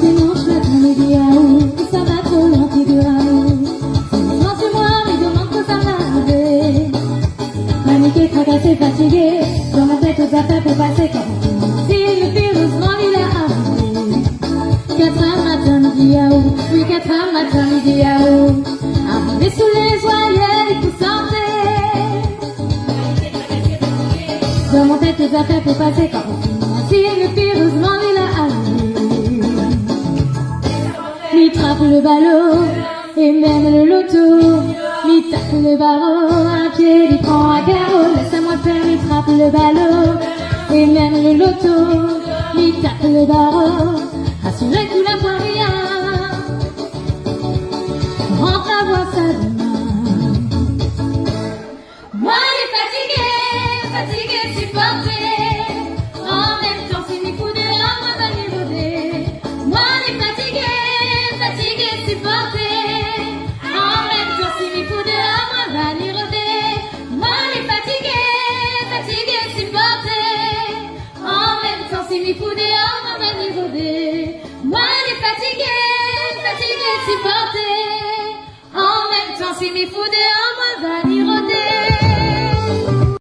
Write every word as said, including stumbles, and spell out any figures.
Dimansh matin, mi di aou, sa va tro lon, ti di aou. Sé dousman si moin, mi domann kosa la arivé. Paniké, trakasé, fatigé, dan mon tèt tout zafèr pou pasé kan. Si le virus, moin, li la arivé. Katrèr matin, mi di aou, oui, katrèr matin, mi di aou. Arivé sou lé zoiyé, li pou santé. Dan mon tèt tout zafèr pou pasé kan. Si le virus, moin, li la arivé. Mi trap le balo é mèm le loto. Mi tap le baro, in pié li pran a karo. Lès amoin fé, mi trap le balo é mèm le loto. Mi tap le baro, asiré kou la poin rien. Rant la voir sa domin. Moin lé fatigé, fatigé siporté. An mèm tan, si mi fou déor, moin va ni rodé. Moin lé fatigé, fatigé siporté. An mèm tan, si mi fou déor, moin va ni rodé. Moin lé fatigé, fatigé siporté. An mèm tan, si mi fou déor, moin va ni rodé. Moin lé fatigé, fatigé siporté. An mèm tan, si mi fou déor, moin va